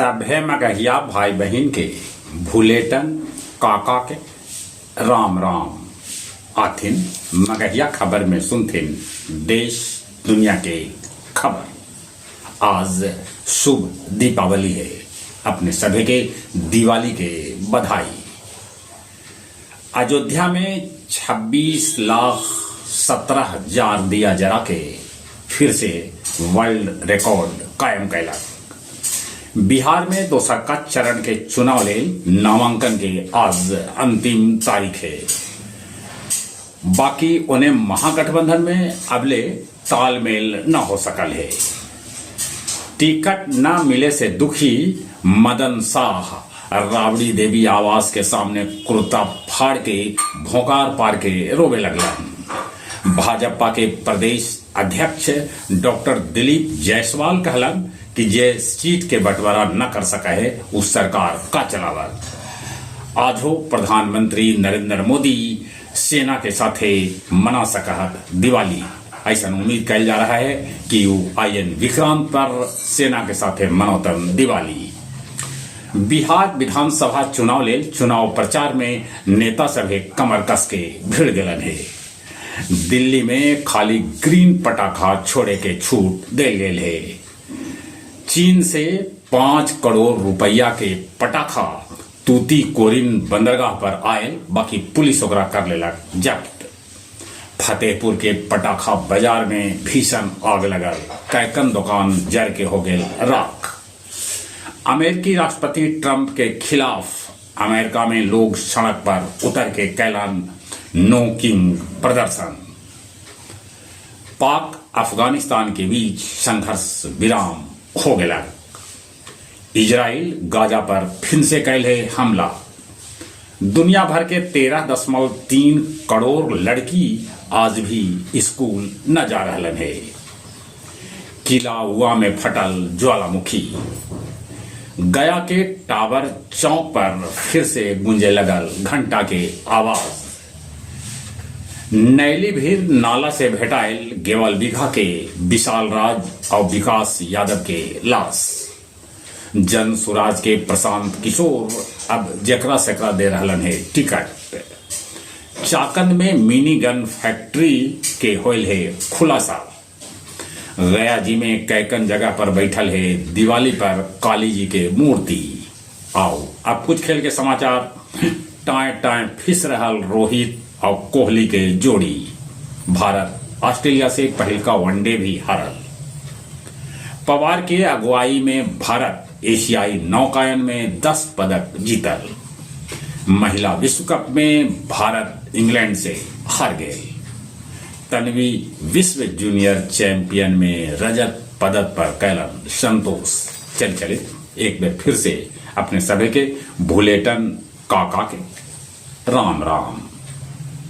सभे मगहिया भाई बहिन के भुलेटन काका के राम राम। आथिन मगहिया खबर में सुनथिन देश दुनिया के खबर। आज शुभ दीपावली है, अपने सभे के दिवाली के बधाई। अयोध्या में 26,17,000 दिया जरा के फिर से वर्ल्ड रिकॉर्ड कायम कैलक। बिहार में दोसरका चरण के चुनाव लेल नामांकन के आज अंतिम तारीख है। बाकी उन्हें महागठबंधन में अबले तालमेल न हो सकल है। टिकट न मिले से दुखी मदन शाह राबड़ी देवी आवास के सामने कुर्ता फाड़ के भोंकार पार के रोवे लगलन। भाजपा के प्रदेश अध्यक्ष डॉक्टर दिलीप जायसवाल कहलन कि जे सीट के बंटवारा न कर सका है, उस सरकार का चलावत। आजो प्रधानमंत्री नरेंद्र मोदी सेना के साथे मना सकहत दिवाली, ऐसा उम्मीद कैल जा रहा है कि वो आईएन विक्रांत पर सेना के साथे मनौतन दिवाली। बिहार विधानसभा चुनाव लेल चुनाव प्रचार में नेता सभे कमर कस के भिड़ गेलन है। दिल्ली में खाली ग्रीन पटाखा छोड़े के छूट देल गेल है। चीन से 5 करोड़ रुपया के पटाखा तूतीकोरिन बंदरगाह पर आयल, बाकी पुलिस ओकरा कर लेलक जब्त। फतेहपुर के पटाखा बाजार में भीषण आग लगल, कैकन दुकान जर के हो गेल राख। अमेरिकी राष्ट्रपति ट्रंप के खिलाफ अमेरिका में लोग सड़क पर उतर के कैलन नो किंग प्रदर्शन। पाक अफगानिस्तान के बीच संघर्ष विराम हो गया। इजराइल गाजा पर फिर से कैल है हमला। दुनिया भर के 13.3 करोड़ लड़की आज भी स्कूल न जा रहलन है। किलाउआ में फटल ज्वालामुखी। गया के टावर चौक पर फिर से गूंजे लगल घंटा के आवाज। नैली भीर नाला से भेटाइल गेवल बीघा के विशाल राज और विकास यादव के लाश। जन सुराज के प्रशांत किशोर अब जेकरा सेकरा दे रहलन है टिकट। चाकन में मिनी गन फैक्ट्री के होल है खुलासा। गया जी में कैकन जगह पर बैठल है दिवाली पर काली जी के मूर्ति। आओ अब कुछ खेल के समाचार। टाए टाए फिस रहल रोहित और कोहली के जोड़ी। भारत ऑस्ट्रेलिया से पहिलका वनडे भी हारल। पवार के अगुवाई में भारत एशियाई नौकायन में 10 पदक जीतल। महिला विश्व कप में भारत इंग्लैंड से हार गए। तन्वी विश्व जूनियर चैंपियन में रजत पदक पर कैलन संतोष। चल चले, एक बार फिर से अपने सभी के भुलेटन काका के राम राम।